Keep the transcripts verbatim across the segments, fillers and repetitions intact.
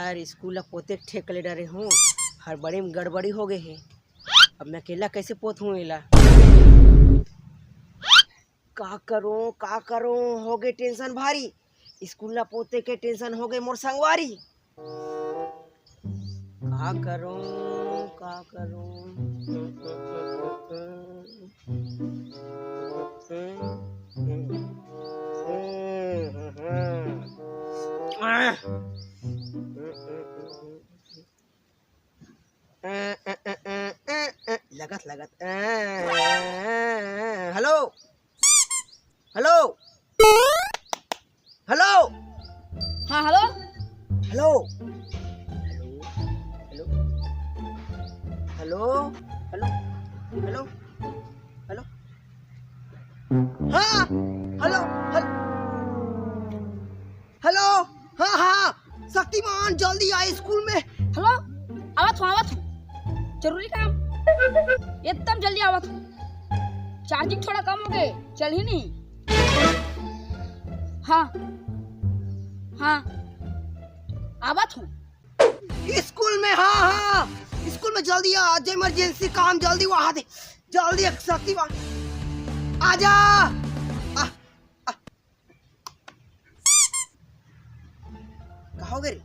यार, स्कूल ला पोते ठेक ले डरे हूँ, हर बड़े में गड़बड़ी हो गए है। अब मैं अकेला कैसे पोत हूँ एला? का करूँ, का करूँ, हो गए टेंशन भारी। स्कूल ला पोते के टेंशन हो गए मोर संगवारी। का करूँ, का करूँ? लगत, लगत। Hello, hello, hello. हाँ, hello. Hello, hello, hello, hello, hello, hello, hello. हाँ, हेलो, हेलो, हेलो। हाँ, हाँ, शक्तिमान, जल्दी आ स्कूल में। हेलो, आवत हूँ, आवत हूँ, जरूरी काम, एकदम जल्दी आवत हूँ। चार्जिंग थोड़ा कम हो गए, चल ही नहीं। हाँ, हाँ, आवत हूँ। स्कूल में, हाँ, हाँ, स्कूल में जल्दी आ, आज इमरजेंसी काम, जल्दी वहाँ दे, जल्दी एक शक्तिमान, आजा। आ, आ, का हो गए रे?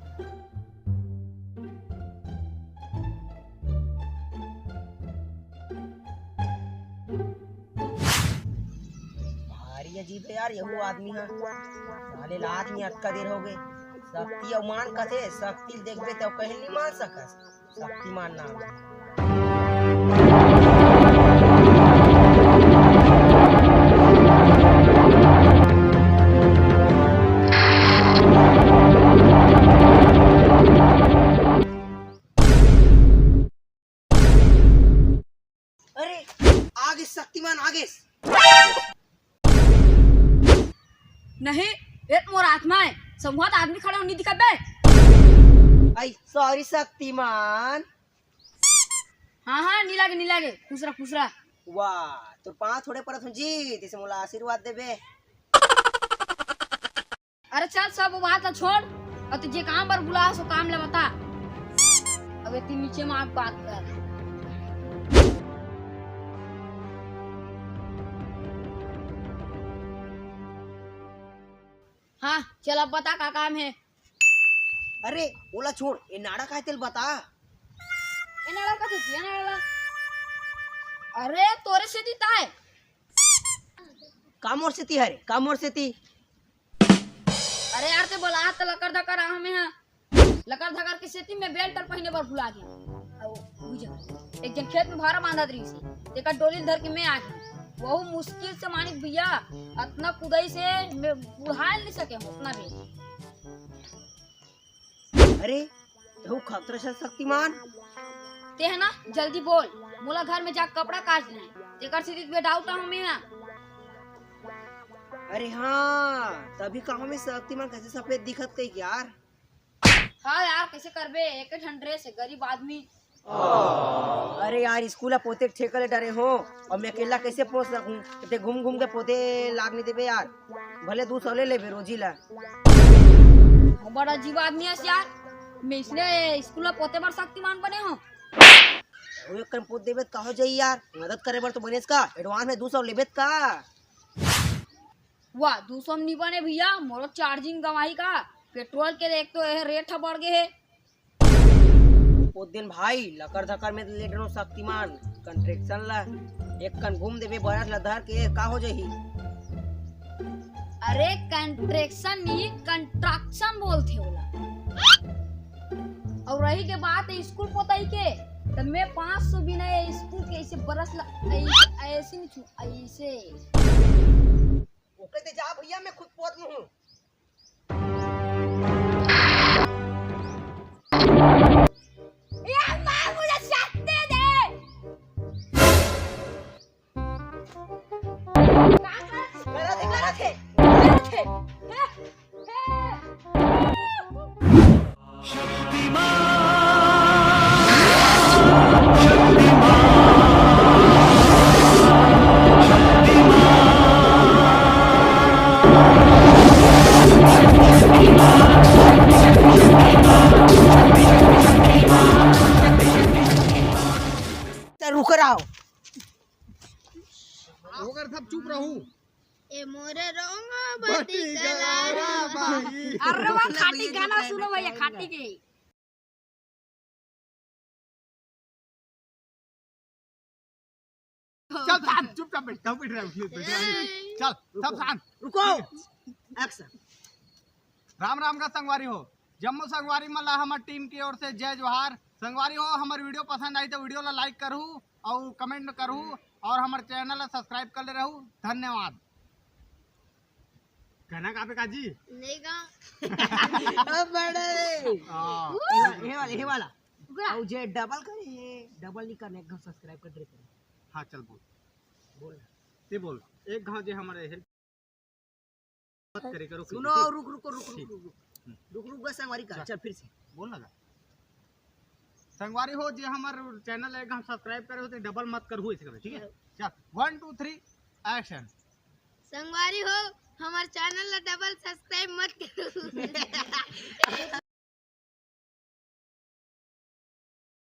भारी अजीब है यार, यहू आदमी हा। साले ला आदमी अतका देर हो गए। शक्ति अउ मान कथे, शक्ति ल देखबे त कहीं नहीं मान सकस। शक्तिमान नाम है। अरे, आगे शक्तिमान, आगे। नहीं, ये तो मोर आत्मा है। संगवात आदमी खड़ा नहीं दिखत बे। आई, सॉरी शक्तिमान। हाँ, हाँ, नी लागे, नी लागे। खुश रह, खुश रह। वाह, तोर पाँव थोड़े परत हूँ जी, तइसे मोला आशीर्वाद देबे। अरे चल, सब बात ला छोड़, अउ तैं जे काम बर बुलाय हस, ओ काम ला बता। अब एती नीचे में आके बात कर। हाँ, चल अब बता का काम हे? अरे, ओला छोड़, ए नाड़ा का हे तेला बता। ए नाड़ा का सोची, ए नाड़ा ला? अरे, तोरे सेती ताय। का मोर सेती हरे, का मोर सेती? अरे यार, तैं बोलात त लकर धकर आय हँव मैं हा। लकर धकर के सेती मैं बेल्ट पहिने बर भुला गेंव। अउ बुझा, एक झन खेत में भारा बांधत रहिस हे, तेकर डोली ल धर के मैं आ गेंव। वहू मुश्किल से मानिक भैया, अतना कुदई से मैं उड़ाय नइ सकेंव, अतना बेल्ट। अरे, तहूँ खतरा से शक्तिमान। तैं ह ना, जल्दी बोल, मोला घर में जाके कपड़ा कांच लेना हे, तेकर सेती बेडाउट हँव मैं हा। अरे हाँ, तभी कहँव मैं शक्तिमान कइसे सफेद दिखत कहिके यार। हाँ यार, कइसे करबे, एक ठन ड्रेस हे, गरीब आदमी। अरे यार, स्कूल ला पोते के ठेका ले डरे हँव, अउ मैं अकेला कइसे पोत सकहूँ? तैं घूम घूम के पोते लाग नइ देबे यार, भले दू सौ ले लेबे रोजी ला। बड़ा अजीब आदमी हस यार, मैं अइसने स्कूल ला पोते बर शक्तिमान बने हँव। अउ एक कन पोत देबे त का हो जाही यार, मदद करे बर तो बनेस का, एडवांस में दू सौ लेबे त का? वाह, दू सौ में नी बने भैया, मोरो चार्जिंग गंवाही का, पेट्रोल के एक तो ये रेट ह बढ़ गे हे। ओ दिन भाई, लकर धकर में ले डरो शक्तिमान, कंट्रेक्शन ला, एक कन घूम देबे बरस ला धर के, का हो जाही? अरे कंट्रेक्शन नहीं, कंट्रक्शन बोलथे ओला। अउ रही के बात स्कूल पोतई के, त मैं पाँच सौ बिना ये स्कूल के ऐसे बरस ला, ऐसे, ऐसे नहीं छू, ऐसे। ओके दे जा भैया, मैं खुद पोत लूँ। ए माँ, मुझे शक्ति दे। का कर-, गलत है, गलत है, गलत है। हे, हे। चुप रहू। ए मोरे रोंगा बती गलारा बाई। अरे वाह, खाटी गाना सुनो भैया, खाटी के। चल शांत, चुपचाप बैठ, चुप बैठ रहे, बैठ रहे। चल, सब शांत। रुको। एक्शन। राम राम का संगवारी हो, जम्मो संगवारी मन ला हमर टीम की ओर से जय जोहार। संगवारी हो, हमर वीडियो पसंद आई तो वीडियो ला लाइक करू और कमेंट करू और हमर चैनल ला सब्सक्राइब कर ले रहू। धन्यवाद। गाना गाबे का जी? नहीं गा। अब बड़े। हाँ। ये वाला, ये वाला। और जे डबल करे, ये डबल नहीं करने, एक घाव सब्सक्राइब कर दे। हाँ, चल बोल। बोल। ते बोल। एक घाव जे हमारे हेल्प मत करे करो। सुनो, रुक, रुको, रुक, रुक, रुक, रुक। रुक, रुक, बस संगवारी का। चल, फिर से। बोल ना। संगवारी हो, जे हमर चैनल है, हम सब्सक्राइब करे हो, तो डबल मत करहु, ऐसे करे, ठीक है? चल, वन, टू, थ्री, एक्शन। संगवारी हो, हमर चैनल ला डबल सब्सक्राइब मत करू।